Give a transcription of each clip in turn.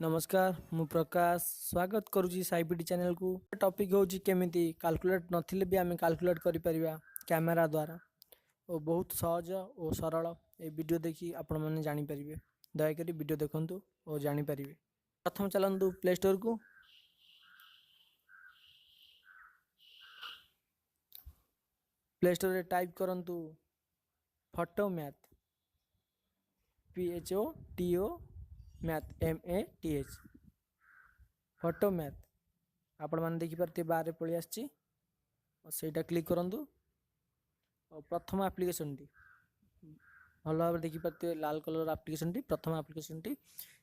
ନମସ୍କାର, ମୁଁ ପ୍ରକାଶ ସ୍ୱାଗତ କରୁଛି ସାଇପିଟି ଚ୍ୟାନେଲକୁ। ଟପିକ୍ ହେଉଛି କେମିତି କାଲକୁଲେଟ୍ ନଥିଲେ ବି ଆମେ କାଲକୁଲେଟ୍ କରିପାରିବା କ୍ୟାମେରା ଦ୍ୱାରା ଓ ବହୁତ ସହଜ ଓ ସରଳ। ଏ ଭିଡ଼ିଓ ଦେଖି ଆପଣମାନେ ଜାଣିପାରିବେ। ଦୟାକରି ଭିଡ଼ିଓ ଦେଖନ୍ତୁ ଓ ଜାଣିପାରିବେ। ପ୍ରଥମେ ଚାଲନ୍ତୁ ପ୍ଲେ ଷ୍ଟୋରକୁ। ପ୍ଲେ ଷ୍ଟୋରରେ ଟାଇପ୍ କରନ୍ତୁ photo math, PHOTO math, MATH, photo math. ଆପଣମାନେ ଦେଖିପାରୁଥିବେ ବାହାରେ ପଳେଇ ଆସିଛି, ସେଇଟା କ୍ଲିକ୍ କରନ୍ତୁ। ଓ ପ୍ରଥମ ଆପ୍ଲିକେସନ୍ଟି ଭଲ ଭାବରେ ଦେଖିପାରୁଥିବେ, ଲାଲ କଲର୍ ଆପ୍ଲିକେସନ୍ଟି, ପ୍ରଥମ ଆପ୍ଲିକେସନ୍ଟି,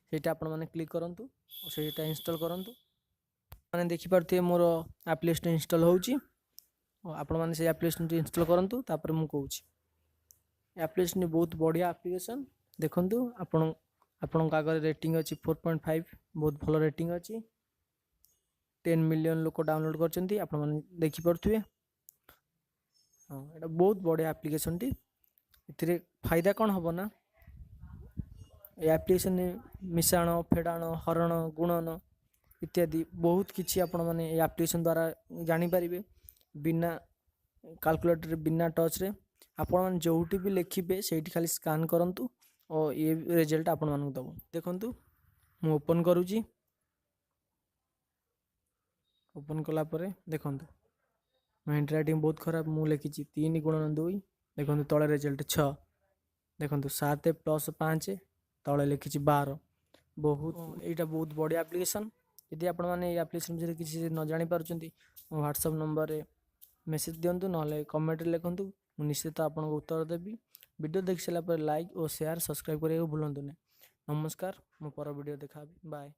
ସେଇଟା ଆପଣମାନେ କ୍ଲିକ୍ କରନ୍ତୁ ଓ ସେଇଟା ଇନଷ୍ଟଲ୍ କରନ୍ତୁ। ମାନେ ଦେଖିପାରୁଥିବେ ମୋର ଆପ୍ଲିକେସନ୍ ଇନଷ୍ଟଲ୍ ହେଉଛି। ଓ ଆପଣମାନେ ସେଇ ଆପ୍ଲିକେସନ୍ଟି ଇନଷ୍ଟଲ୍ କରନ୍ତୁ, ତାପରେ ମୁଁ କହୁଛି। ଏ ଆପ୍ଲିକେସନ୍ଟି ବହୁତ ବଢ଼ିଆ ଆପ୍ଲିକେସନ୍। ଦେଖନ୍ତୁ, ଆପଣଙ୍କ ଆଗରେ ରେଟିଂ ଅଛି 4.5, ବହୁତ ଭଲ ରେଟିଂ ଅଛି। 10 ମିଲିୟନ୍ ଲୋକ ଡାଉନଲୋଡ଼୍ କରିଛନ୍ତି, ଆପଣମାନେ ଦେଖିପାରୁଥିବେ। ହଁ, ଏଇଟା ବହୁତ ବଢ଼ିଆ ଆପ୍ଲିକେସନ୍ଟି। ଏଥିରେ ଫାଇଦା କ'ଣ ହେବ ନା, ଏ ଆପ୍ଲିକେସନ୍ରେ ମିଶାଣ, ଫେଡ଼ାଣ, ହରଣ, ଗୁଣନ ଇତ୍ୟାଦି ବହୁତ କିଛି ଆପଣମାନେ ଏ ଆପ୍ଲିକେସନ୍ ଦ୍ୱାରା ଜାଣିପାରିବେ, ବିନା କାଲକୁଲେଟର୍ରେ, ବିନା ଟଚ୍ରେ। ଆପଣମାନେ ଯେଉଁଠି ବି ଲେଖିବେ, ସେଇଠି ଖାଲି ସ୍କାନ୍ କରନ୍ତୁ ଓ ଇଏ ରେଜଲ୍ଟ ଆପଣମାନଙ୍କୁ ଦେବ। ଦେଖନ୍ତୁ, ମୁଁ ଓପନ୍ କରୁଛି। ଓପନ୍ କଲା ପରେ ଦେଖନ୍ତୁ, ମୋ ହ୍ୟାଣ୍ଡ ରାଇଟିଂ ବହୁତ ଖରାପ, ମୁଁ ଲେଖିଛି 3 ଗୁଣନ 2। ଦେଖନ୍ତୁ, ତଳେ ରେଜଲ୍ଟ 6। ଦେଖନ୍ତୁ, 7 ପ୍ଲସ୍ 5, ତଳେ ଲେଖିଛି 12। ବହୁତ ଏଇଟା ବହୁତ ବଢ଼ିଆ ଆପ୍ଲିକେସନ୍। ଯଦି ଆପଣମାନେ ଏଇ ଆପ୍ଲିକେସନ୍ ବିଷୟରେ କିଛି ନ ଜାଣିପାରୁଛନ୍ତି, ମୋ ହ୍ୱାଟ୍ସଆପ୍ ନମ୍ବରରେ ମେସେଜ୍ ଦିଅନ୍ତୁ, ନହେଲେ କମେଣ୍ଟରେ ଲେଖନ୍ତୁ, ମୁଁ ନିଶ୍ଚିତ ଆପଣଙ୍କୁ ଉତ୍ତର ଦେବି। ଭିଡ଼ିଓ ଦେଖି ସାରିଲା ପରେ ଲାଇକ୍ ଓ ସେୟାର, ସବସ୍କ୍ରାଇବ୍ କରିବାକୁ ଭୁଲନ୍ତୁ ନାହିଁ। ନମସ୍କାର, ମୁଁ ପର ଭିଡ଼ିଓ ଦେଖାହେବି। ବାଏ।